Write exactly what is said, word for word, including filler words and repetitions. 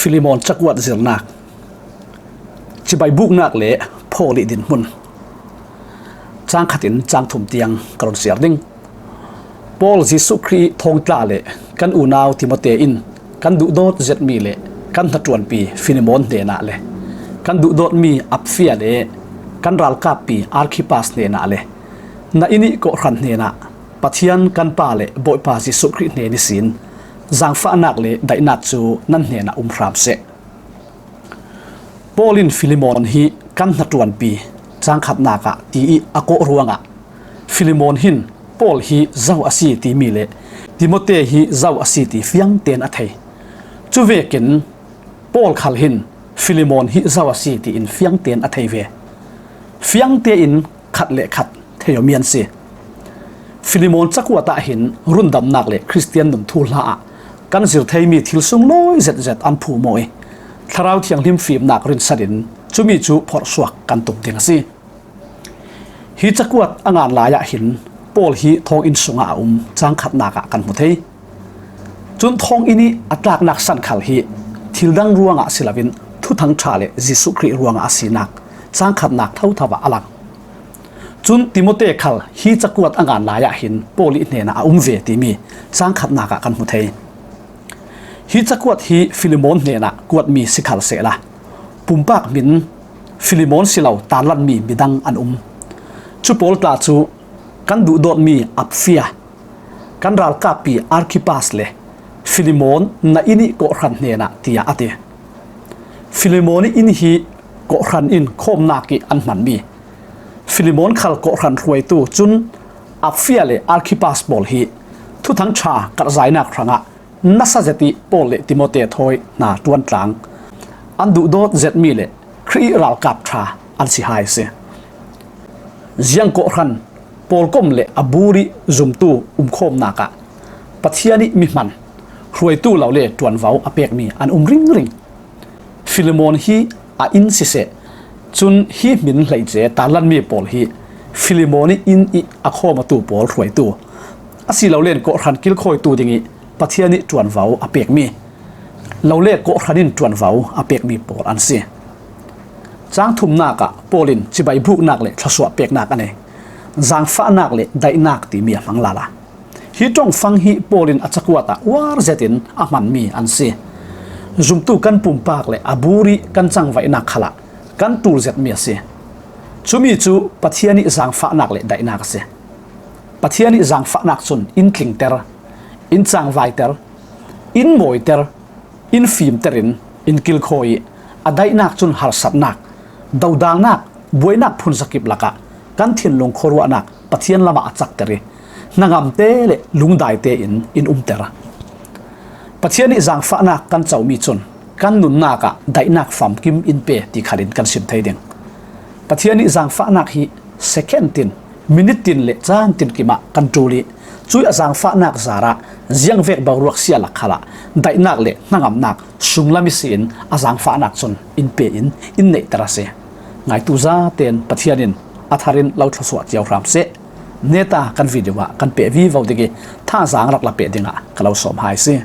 Filemon cakuat zirnak, cibai buknak le Paul ih dinhmun. Cang khat in cang thum tiang ka run siar ding. Paul Jesuh Khrih thawngtla le kan unau Timote in kan duhdawt zetmi le kan hnaṭuanpi Filemon hnenah le kan duhdawtmi Apfia le kan ralkappi Arkhipas hnenah le na inn ih kawhhran hnenah Pathian kan Pa le Bawipa Jesuh Khrih hnen ihsin zangfahnak le daihnak cu nan hnenah um hram seh. Paul in Filemon hi kan hnaṭuanpi cang khatnak ah ti ih a kawh ruangah Filemon hin Paul hi zo a si timi le Timote hi zo a si ti fiangtein a thei. Cuvekin Paul khal hin Filemon hi zo a si tiin fiangtein a thei ve. Fiangtein khat le khat thei aw mian si. Filemon cakuat ah hin rundamnak le Khristian nun thuhla ah kan zir theimi thil sunglawi zetzet an phuhmawh ih Thlarau Thianghlim fimnak rinsan in cumi cu phorhsuak kan tum ding a si. Hi cakuat a ngan lai ah hin Paul hi thawnginn sungah a um cang khatnak ah kan hmu thei. Cun thawnginn ih a tlaknak san khal hi thil dang ruangah si loin Thuthang ṭha le Jesuh Khrih ruangah a sinak cang khatnak thotho ah a lang. Cun Timote khal hi cakuat a ngan lai ah hin Paul ih hnenah a um ve timi cang khatnak ah kan hmu thei. Hi cakuat hi Filemon hnenah kuatmi si khal sehla pumpak hmin Filemon si lo tarlanmi midang an um. Cu pawl tla cu kan duhdawtmi Apfia, kan ralkappi Arkhipas le Filemon na inn ih kawhhran hnenah tiah a ti. Filemon ih inn hi kawhhran in khawmnak ih an hmanmi Filemon khal kawhhran hruaitu cun Apfia le Arkhipas pawl hi Thuthang ṭha karhzainak hrangah nasa zetih Paul le Timote thawi hna ṭuantlang an duhdawt zetmi le Khrih ih ralkap ṭha an si hai a si. Ziang kawhhran pawlkom le a bur ih zumtu umkhawmnak ah Pathian ih mi hman hruaitu lo le ṭuanvo a pekmi an um ringring. Filemon hi a inn siseh, cun hi hmin hleice tarlanmi pawl hi Filemon ih inn ih a khawmtu pawl hruaitu asilole kawhhran kilkhawitu dingih Pathian ih ṭuanvo a pekmi lo le kawhhran in ṭuanvo a pekmi pawl an si. Cang thumnak ah Paul in cibai buknak le thluasuah peknak a nei. Zangfahnak le daihnak timi a hmang lala. Hi ṭongfang hi Paul in a cakuat ah uar zetin a hmanmi an si. Zumtu kan pumpak le a bur ih kan cangvaihnak khalah kan ṭul zetmi a si. Cumi cu Pathian ih zangfahnak le daihnak a si. Pathian ih zangfahnak cun in tlingter, in cangvaiter, in mawiter, in fimter in in kilkhawi ih a daihnak cun harsatnak, dodalnak, buainak phun zakip lakah kan thinlung khuaruahnak Pathian lamah a cakter ih hnangamte le lungdaite in in umter. Pathian ih zangfahnak kan comi cun kan nunnak ah daihnak famkim in pe ti khalin kan sim thei ding. Pathian ih zangfahnak hi second tin, minute tin le caan tin kimah kan ṭul ih cuih a zangfahnak zarah ziangvek boruak sialak khalah daihnak le hnangamnak sunglam ihsin a zangfahnak cun in pe in in neihter a si. Ngaitu zaten Pathian in a thar in lo thluasuah cio hram seh. Neta kan video ah kan peh vivo ding ih thazaang rak la peh dingah ka lo sawm hai si.